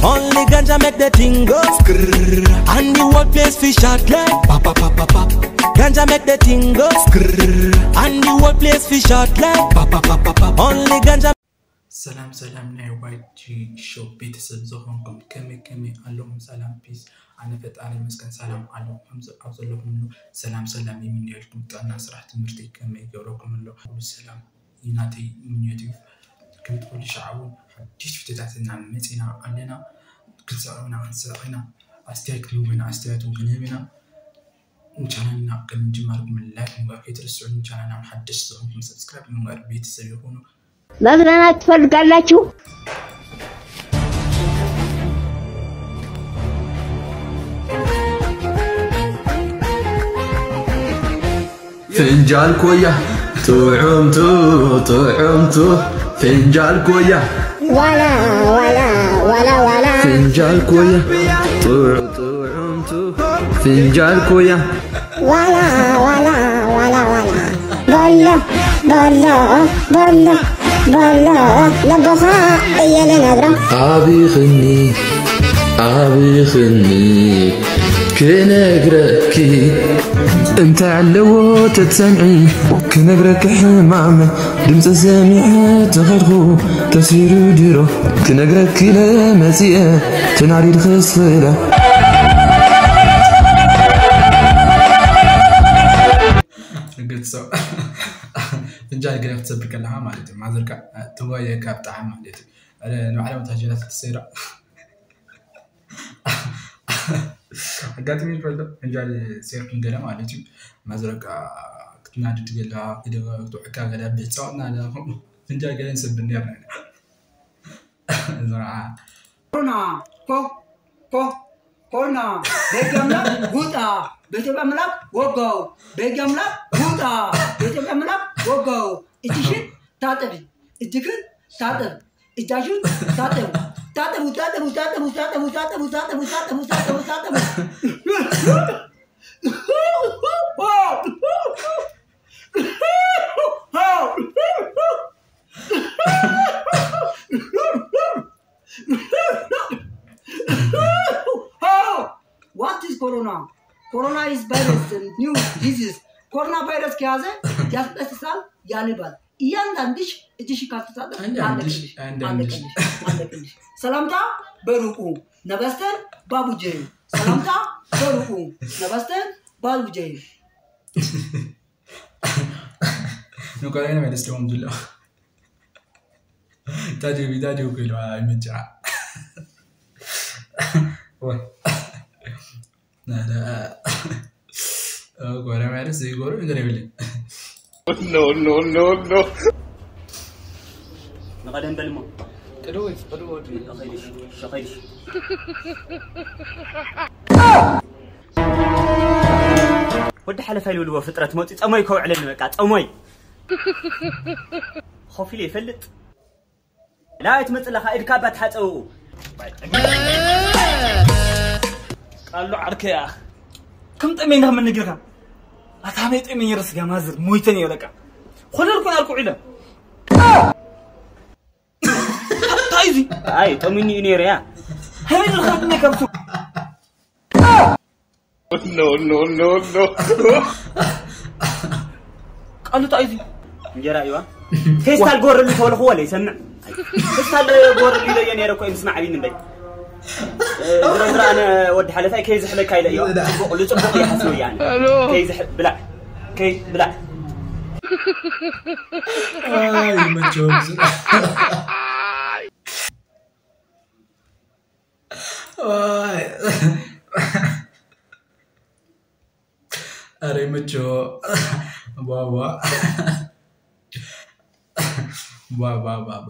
Only ganja make the thing go skrrr. And the whole place fish out like pop pop pop pop pop. Ganja make the thing go skrrr. And the whole place fish out like pop pop pop pop pop. Only ganja. ሰላም ሰላም ናይ ዋይጂ ሾው ቤተሰብ ዝኾንኩም ከመይ ከመይ ኣለኹም? ሰላም ፒስ። ኣነ ፈጣሪ ይመስገን ሰላም ኣለኹም። ኣብ ዘለኹምሉ ሰላም ሰላም ይምነየልኩም። ጥዕና፣ ስራሕ፣ ትምህርቲ ከመይ ይገብረኩም ኣሎ? ኩሉ ሰላም እዩ ናተይ ምንዮት እዩ። ከም ትፈልጡ ሻዕ እውን ሓድሽ ቪድዮታት እና መፂና ኣለና። ክንሰቕ ኢና ክንሰቕ ኢና። ኣስተያየት ክንህብ ኢና ኣስተያየት እውን ክንህብ ኢና። ንቻናልና ከም ምጅማርኩም ላይክ ምግባር ከይትርስዑ። ንቻናልና ሓድሽ ዝኾንኩም ሰብስክራይብ ምግባር ቤተሰብ ይኹኑ። መዝናናት ትፈልጋላችሁ? ፍንጃል ኮያ ጥዑምቱ ጥዑምቱ ፍንጃል ኮያ ዋላ ዋላ ዋላ ዋላ ፍንጃል ኮያ ጥዑ- ጥዑምቱ ፍንጃል ኮያ ዋላ ዋላ ዋላ ዋላ ቦሎ ቦሎ ቦሎ ቦሎ ለቦኻ እየ ልነግሮ ኣቢኽኒ ኣቢኽኒ ክነግረኪ እንታይ ኣለዎ ተትሰምዒ ክነግረኪ ሕማመ ድምፂ ሰሚዐ ተኸድኩ ተሲሩ ድሮ ክነግረኪ ለመፂአ ተናዲድ ክስለ ርግጽ ሰው ፍንጃል ገለ ክትሰብር ከለኻ ማለት እዩ ማዘርካ ትጓየካ ብጣዕሚ ማለት እዩ ንባዕሎም ታጀላት ክትሰይራ ኣጋጥሚ ይፈልጦ ፍንጃል ሴርኩም ገለ ማለት እዩ ማዘርካ ክትናድድ ገላ ክትውዕካ ገላ ብህፃውና ፍንጃል ገለ ንሰብር ነርና ኢና እዛ ኮሮና ኮ ኮ ኮሮና በሕጊ ኣምላክ ውጣ በኢትዮጵያ ኣምላክ ወጋው በሕጊ ኣምላክ ውጣ በኢትዮጵያ ኣምላክ ወጋው እጅሽን ታጠቢ እጅግን ታጠብ እጃችሁን ታጠቡ ታጠቡ ታጠቡ ታጠቡ ታጠቡ ታጠቡ ታጠቡ ታጠቡ ታጠቡ ታጠቡ What is corona? Corona is virus and new disease. ኮሮና ቫይረስ ከያዘ ያስነስሳል፣ ያልባል። እያንዳንድሽ እጅሽ ካልተታጠብ አንድ አንድሽ አለቀልሽ፣ አንድ አንድ አንድ አንድ አንድ አንድ ሰላምታ በሩቁ ነበስተን ባቡጀ ሰላምታ በሩቁ ነበስተን ባቡጀ ንቆራይነ መለስ ደሞም ድሎ ታዲዮ ቢታዲዮ ኮይሎ ኣይመጫ ወይ ጓዳ ማለት ዘይጎሩ ነገር የብልን። No, no, no, no. ንቐደም በልሞ። ቅድውት፣ ቅድውት። ሸኸይሽ፣ ሸኸይሽ። ወዲ ሓለፋይ ልብልዎ ፍጥረት መፂ ፀሞይ ከውዕለኒ በቃ ፀሞይ። ኾፊለ ይፈልጥ። ላይት መጽለኻ ኢድካ ባት ሓጸው ቃሉ ዓርከያ ከም ጠሜና ምን ንግርካ ኣታ መይ ጠሜን ይረስ ጋማዝር ሞይተን ይረቃ ኾለል ኩን ኣልኩ ኢለ ታይዚ ኣይ ጠሚኒ ነይርያ ሀይ ልኸብነ ከብቱ No, no, no, no. ቃሉ ጣይዚ እንጀራ እዩዋ ፌስታል ጎረሉ ተወልኹ ወለ ይሰምዕ ፌስታል ጎረሉ ኢለ እየ ነይረ እኮ ምስማዕ ቢኒ እምበይ ዝረዝረ ኣነ ወዲ ሓለፋይ ከይዝሕለካ ኢለ እዮ ጽቡቕ ልጽቡቕ ይሓስብ እየ ኣነ ከይዝሕ ብላዕ ከይ ብላዕ ይመቸዎም ምቹ። ባባ። ባባ፣ ባባ።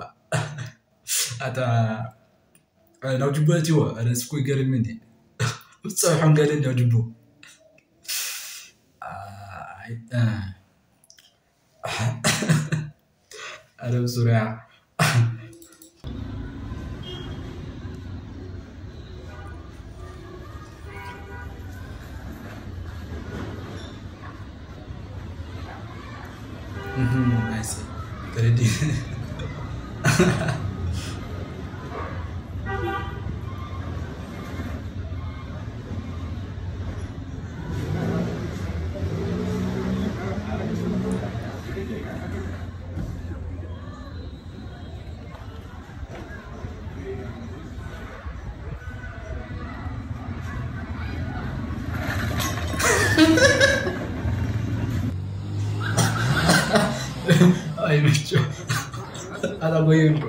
ኣታ፣ ናብ ጅቦ እትዎ፣ ኣረ፣ ስኩ ይገርም እንዲ። ብጸብሖም ገለ ናብ ጅቦ። ኣይ፣ እ። ኣረ፣ ብሱርያ። Mhm, I see. ተረዲ። ኣይመቸው። ኣላጎየንኮ።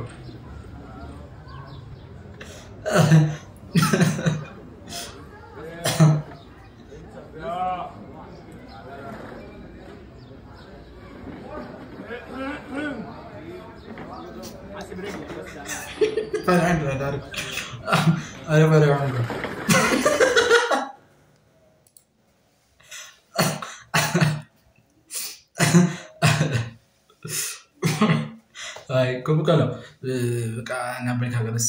ፈሪሐን ዶ ዳር? ኣረ ፈሪሐን ዶ? ኣይ፣ ከምኡ ከሎ፣ እ፣ በቃ ናብ ብሬክ ሃገርስ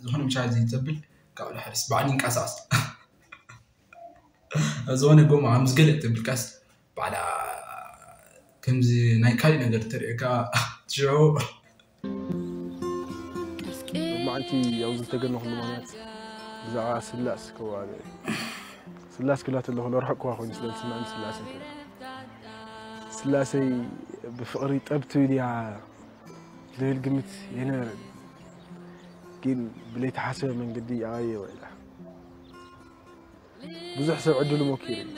ዝኾነ ምሻ እዚ ተብል፣ ካብኡ ድሓርስ ባዕሉ ይንቀሳቐስ። ዝኾነ ጎማ ምስ ገለ ተብልካስ፣ ባዕላ ከምዚ ናይ ካልእ ነገር ተሪእካ፣ ሽዑ ሎማዓንቲ ኣብዚ ዝተገነኹሉ ምኽንያት ብዛዕባ ስላስ ከዋለ ስላስ ክላ ተለኹ ለርሕቅዋ ኮይኑ ስለ ዝስማዕኒ ስላሰ ከ ስላሰይ ብፍቕሪ ጠብ ትብል እያ ዝብል ግምት የነበረን። ግን ብለይተሓሰበ መንገዲ ኣበየ ውዒላ። ብዙሕ ሰብ ዕድሉ ሞኪሩ እዩ።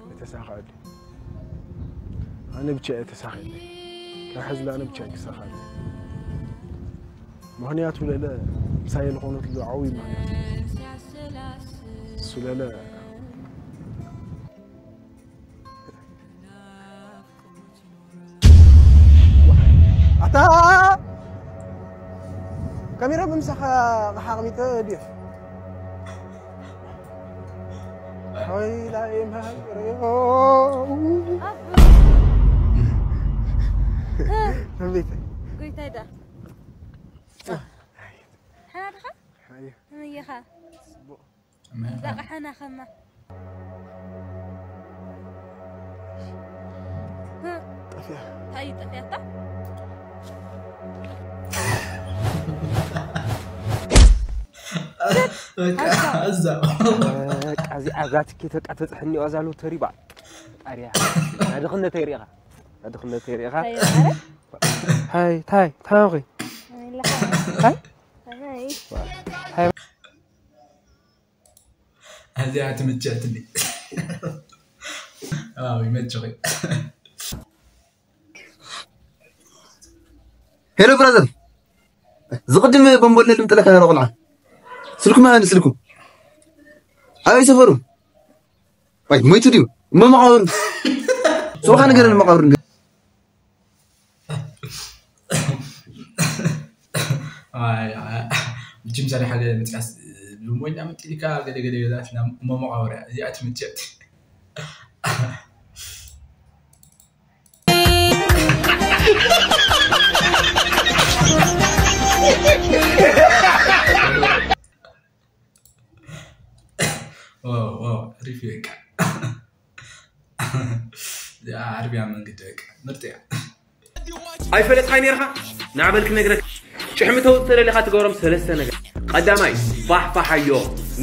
ኣይተሳኽዐሉ። ኣነ ብቻ እየ ተሳኺዐለይ። ካብ ሕዚ ኣነ ብቻ እየ ክሳኻለይ። ምኽንያቱ ለለ ምሳይ ዝኾነትሉ ዓብዪ ምኽንያት እዩ። እሱ ለለ ኣታ ካሜራ ብምሳኻ ኣቕሚጠ ድየ? ሓይላ እየ መሃገርዮ። ኣቤት። ጎይታይ ዳ። ሓና ድኻ? ሓዩ። ከመይ ኢኻ? ጽቡቕ። ዛቕሓና ኸማ። ጠፊኣ። እንታይ እዩ ጠፊኣታ? በቃ፣ ኣዛ። በቃ፣ እዚኣ፣ እዛ ትኬት በቃ ተጽሕኒ ዋዛ ሎተሪ በዓል። ፈጣሪያ። ናድኽነተይ ርኢኻ። ናድኽነተይ ርኢኻ። እንታይ እዩ ማለት? ሃይ፣ ታይ፣ ታይ ኾይ? ኣይ፣ ለኻ። ሃይ? ሃይ። ሃይ። እዚኣ ትምችእትኒ። ዋው፣ ይመችኺ። ሄሎ ብራዘር፣ ዝቕድም ቦምቦለ ልምጥለካ ነረ ቆልዓ። ስልኩም ኣነ ስልኩም። ኣበይ ሰፈሩ? ዋይ፣ ሞይቱ ድዩ? እሞ መቓብር። ሶኻ ንገረኒ መቓብር ንገረኒ። ኣይ፣ ኣይ፣ ብጅም ሰሪሓ ገለ ምጥቃስ፣ ብሞኛ መጢልካ ገለ ገለ ገዛትና እሞ መቓብር እያ። እዚኣ ትምችእቲ። ዋው፣ ዋው፣ ኣሪፍ እዩ በቃ። እዚኣ ዓርብያ መንገዲ በቃ ምርጥ እያ። ኣይፈለጥካይ ነርኻ? ንዓበል ክነግረካ። ጭሕሚ ተውፅእ ተደሊኻ ትገብሮም ሰለስተ ነገር። ቀዳማይ፣ ፋሕፋሓዮ፣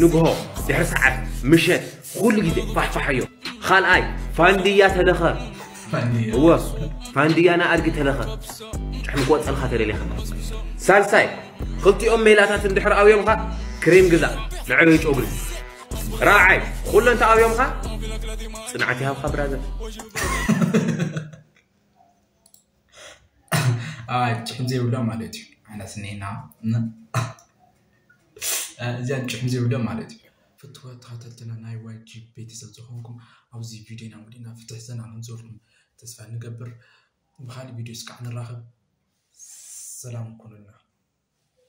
ንግሆ፣ ድሕሪ ሰዓት፣ ምሸት፣ ኩሉ ግዜ ፋሕፋሓዮ። ካልኣይ፣ ፋንድያ ተለኸ። ፋንድያ። እወ፣ ፋንድያ ንኣድጊ ተለኸ። ጭሕሚ ክወፀልካ ተደሊኻ። ሳልሳይ፣ ክልቲኦም ሜላታት እንድሕር ኣብዮምኻ፣ ክሬም ግዛእ፣ መዕበይ ጨጉሪ። ራብዓይ፣ ኩሎ እንተ ኣብዮምኻ፣ ጽንዓት ይሃብካ ብራዘር። ኣይ፣ ጭሕም ዘይብሎም ማለት እዩ። ኣነስ እኒና። ን-፣ እዚኣን ጭሕም ዘይብሎም ማለት እዩ። ፍትወት ተኸተልትና ናይ ዋይ ጂ ቤተሰብ ዝኾንኩም ኣብዚ ቪድዮና ወዲና ፍትሕ ዘና ከምዝበልኩም ተስፋ ንገብር። ብካሊእ ቪድዮ እስካዕ ንራኸብ። ሰላም ኩኑልና።